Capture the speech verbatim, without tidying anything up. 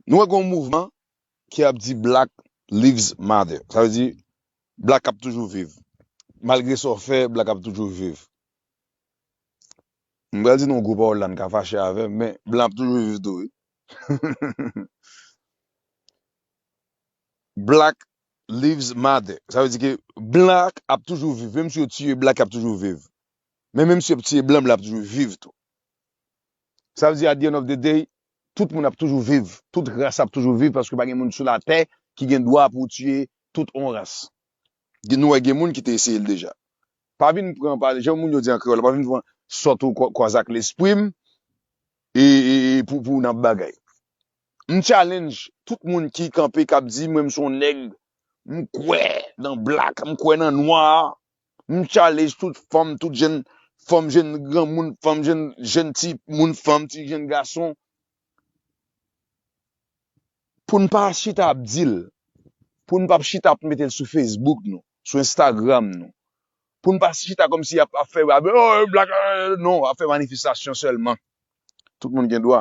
Nou wè gen yon mouvman ki ap di Black Lives Matter. Sa vle di, Black ap toujou viv. Malgre sa w fè, Black ap toujou viv. M pral di nou yon gwo pawòl la, n ka fache avè m, men Blan ap toujou viv tou, wi. Black Lives Matter. Sa vle di ke Black ap toujou viv. Menm si yo tiye Black, ap toujou viv. Men menm si yo tiye Blan, Blan ap toujou viv tou. Sa vle di, at the end of the day, tout moun ap toujou viv, tout ras ap toujou viv, paske pa gen moun sou latè ki gen dwa pou tiye tout yon ras. Gen, nou wè gen moun ki te eseye l deja. Pa vin pran, pa, jan moun yo di an kreyòl, pa vin pran sòt ou kwa-, kwaze ak lespri m, e, e, e pou, pou n ap bagay. M challenge tout moun ki kanpe, k ap di, "Mwen, m se yon nèg, m kwè nan Black, m kwè nan nwa." M challenge tout fanm, tout jèn fanm, jèn granmoun, fanm, jèn, jèn ti moun fanm, ti jèn gason, pou n pa chita ap di l, pou n pa chita ap mete l sou Facebook nou, sou Instagram nou, pou n pa chita kòmsi ap, ap fè, ap, "Oh, Black, euh," non, ap fè manifestasyon sèlman. Tout moun gen dwa.